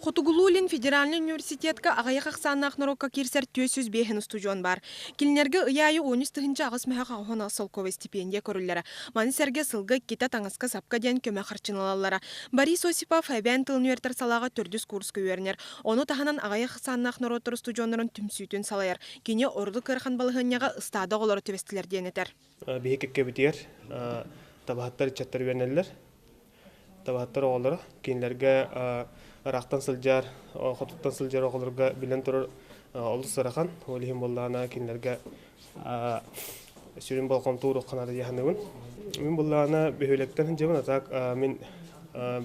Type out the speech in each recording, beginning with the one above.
Хотугулуу-Илин федеральнай университетка аҕыйах ахсааннаах норуокка киирсэр 405 устудьуон баар. Кинилэргэ ый аайы 13 888 солкуобай стипендия көрүллэрэ. Маны сэргэ сылга иккитэ таҥаска-сапка диэн көмө харчыны ылаллара. Борис Осипов эбээн тылын үөрэтэр салааҕа төрдүс курска үөрэнэр. Ону таһынан аҕыйах ахсааннаах норуоттар устудьуоннарын түмсүүтүн салайар. Кини ордук ыарахан балаһыанньаҕа ыстаада оҕолоро түбэстилэр диэн этэр. Биһи кэккэбитигэр табаһыттар ыччаттар үөрэнэллэр. Табаһыттар оҕолоро кинилэргэ ыраахтан сылдьар, хотуттан сылдьар оҕолорго билэн турар олус ыарахан. Ол иһин буоллаҕына кинилэргэ сүрүн болҕомто ууруохха наада дии саныыбын. Мин буоллаҕына бөһүөлэктэн сылдьабын, а так мин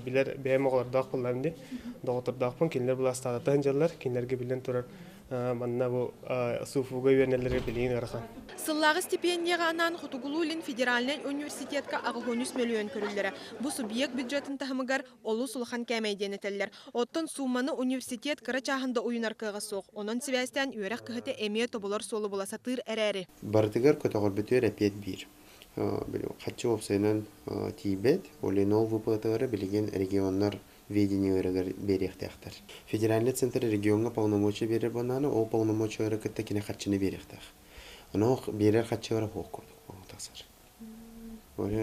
билэр бэйэм оҕолордоох буоллаҕым дии, доҕоттордоохпун, кинилэр былаастаата сылдьаллар, кинилэргэ биллэн турар Манна бу СУФУга үөрэнэллэргэ билигин ыарахан. Сыллааҕы стипендияҕа анаан Хотугулуу-Илин федеральнай университетка 83 мөлүйүөн көрүллэрэ. Бу субъект бюджетын таһымыгар олус улахан кээмэй диэн этэллэр. Оттон сууманы университет кыра чааһын да уйунар кыаҕа суох. Онон сибээстээн үөрэх кыһата эмиэ тобулар суолу була сатыыр эрээри. Барытыгар көтөҕөрбүтүгэр эпиэт биир. Хаччы уопсайынан тиийбэт. Ол иһин ол ВПТ-лары билигин регионнар ведениеларыгар биэриэхтээхтэр. Федеральный центр региоҥҥа полномочия биэрэр буоллаҕына, ол полномочиялары кытта кини харчыны биэриэхтээх. Ону биэрэр харчылара суох курдук буолан тахсар.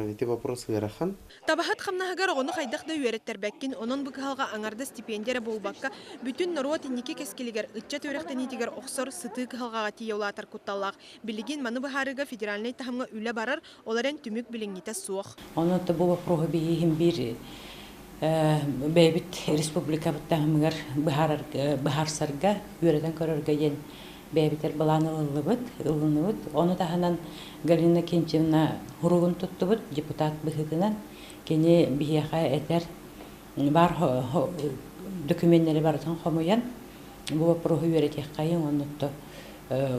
Ити вопрос ыарахан. Табаһыт хамнаһыгар оҕону хайдах да үөрэттэрбэккин, онон бу кыһалҕа аҥардас стипендия эрэ буолбакка, бүтүн норуот инники кэскилигэр, ыччат үөрэхтэниитигэр охсор сытыы кыһалҕаҕа тиийэ улаатар кутталлаах. Билигин маны быһаарыыга федеральнай таһымҥа үлэ барар, ол эрэн түмүк билиҥҥитэ суох. Онон бу боппуруоһу биһиги биир бэйэбит республикабыт таһымыгар быһаарсарга, үөрэтэн көрөргө диэн бэйэбитэр былаан ылыллыбыт, ылынныбыт. Ону таһынан Галина Кентьевна хуругун туттубут депутат быһыытынан. Кини биһиэхэ этэр баар документнары барытын хомуйан бу боппуруоһу үөрэтиэххэйиҥ уонна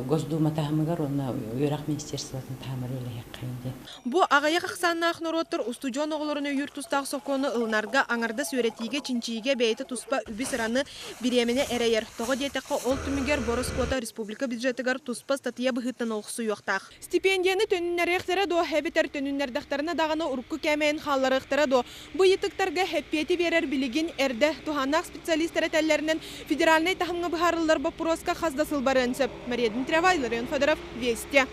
Госдума таһымыгар уонна үөрэх министерствотын таһымыгар үлэлэһиэххэйиҥ диэн. Бу аҕыйах ахсааннаах норуоттар устудьуон оҕолорун өйүүр тустаах сокуону ылынарга, аҥардас үөрэтиигэ, чинчийиигэ бэйэтэ туспа үбү-сыраны, бириэмэни эрэйэр. Тоҕо диэтэххэ, ол түмүгэр бороскуота республика бюджетыгар туспа ыстатыйа быһыытынан олохсуйуохтаах. Стипендияны төнүннэриэхтэрэ дуо эбэтэр төнүннэрдэхтэринэ даҕаны урукку кээмэйин хаалларыахтара дуо? Бу ыйытыктарга эппиэти биэрэр билигин эрдэ туһааннаах специалистар этэллэринэн, федеральнай таһымҥа быһаарыллар боппуруоска хас да сыл барыан сөп. Мария Дмитриева, Илларион Федоров, Вести.